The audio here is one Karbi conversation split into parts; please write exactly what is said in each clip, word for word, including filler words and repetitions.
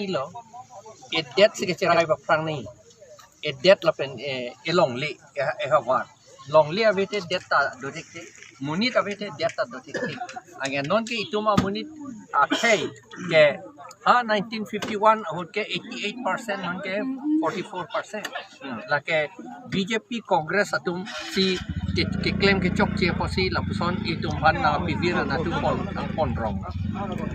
lo, edet si kecherai baphrang ni. Edet lapen eh, elongle, eh, ehavar. Longle ave te det ta dothekthek, monit ave te det ta dothekthek. Anke non ke itum amonit akhei ke ha nineteen fifty-one ahut ke eighty-eight percent, non ke forty-four percent. Hmm, lake B J P Congress atum si ke, keklem kechokche apotsi lapuson itum aphan nangpivir nangtum pon, nangponrong.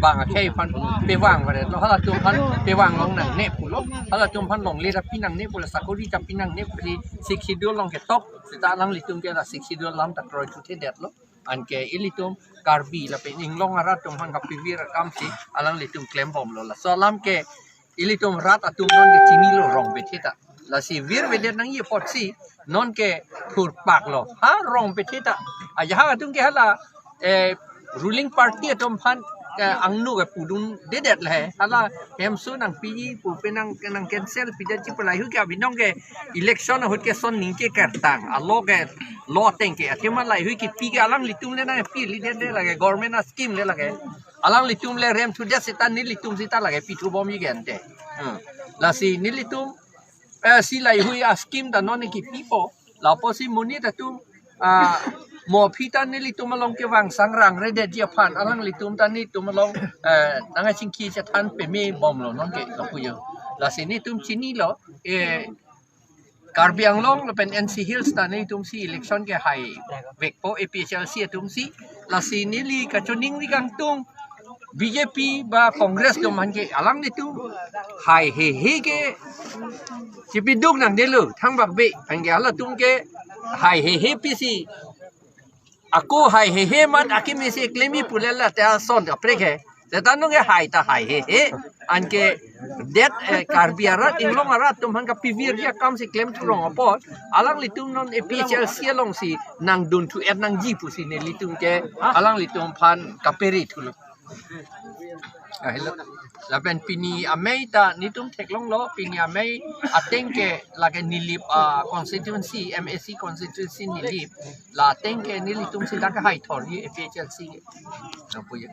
Bang akhei aphan pevang varet lo, halatum aphan pevang long nangne pulo, halatum aphan longle ta pi nangne pulo, sakori ta pi nangne pulo, Sixth Schedule along ketok, seta alanglitum ke la Sixth Schedule alam ta kroikhuthedet lo. Anke ilitum Karbi lapen inglong arat atum aphan kapivir akam si alanglitum klembomlo. Laso alam ke ilitum rat atum non ke chinilo, rong bethe ta. Lasi virvedet nangji apotsi non ke thurpak lo. Ha, rong bethe ta. Ajahak atum ke hala eh, ruling party atum aphan ke angno ke pudundedet le. Hala hemso nangpiji pu pen nang, nang cancel pidetji pu laheihui ke abinong ke election ahut ke son ningke kertang. Alo ke lo ateng ke athema laheihui kepi ke alanglitum le nangpi lidet le lake, government a scheme le lake. Alanglitum le remthudet seta nelitum seta lake pithubomji ke ante. Hmm. Lasi nelitum eh, si laheihui a scheme ta non kepipo, lapusi monit atum ah, mo aphi ta nelitum along kevang sangrang redetji aphan alanglitum ta nelitum along eh, nangkachingki chethan pemebomlo non ke lapu jo. Lasi nelitum chinilo, eh, Karbi Anglong lapen N C Hills ta nelitum si election ke haivekpo A P H L C atum si. Lasi neli kachiningri kangtung, B J P ba Congress atum aphan ke alanglitum haihehe ke chipiduk nangdetlo, thangbak be aphan ke halatum ke haihehe pisi. Ako haihehe mat akimi si klemji pu le la te ason kaprek he. Seta non ke hai ta haihehe. Anke det eh, Karbi arat, inglong arat atum aphan kapivirji akam si klemthu rong apot, alanglitum non A P H L C along si nangdunthu-et nangji pusi nelitum ke alanglitum aphan kaperi thulo. Ah, hello. Lapen pini amei ta nelitum theklonglo, pini amei ateng ke lake Nilip ah, constituency, M A C constituency Nilip, la ateng ke nelitum si dak hai thorji A P H L C ke. Lapu jo.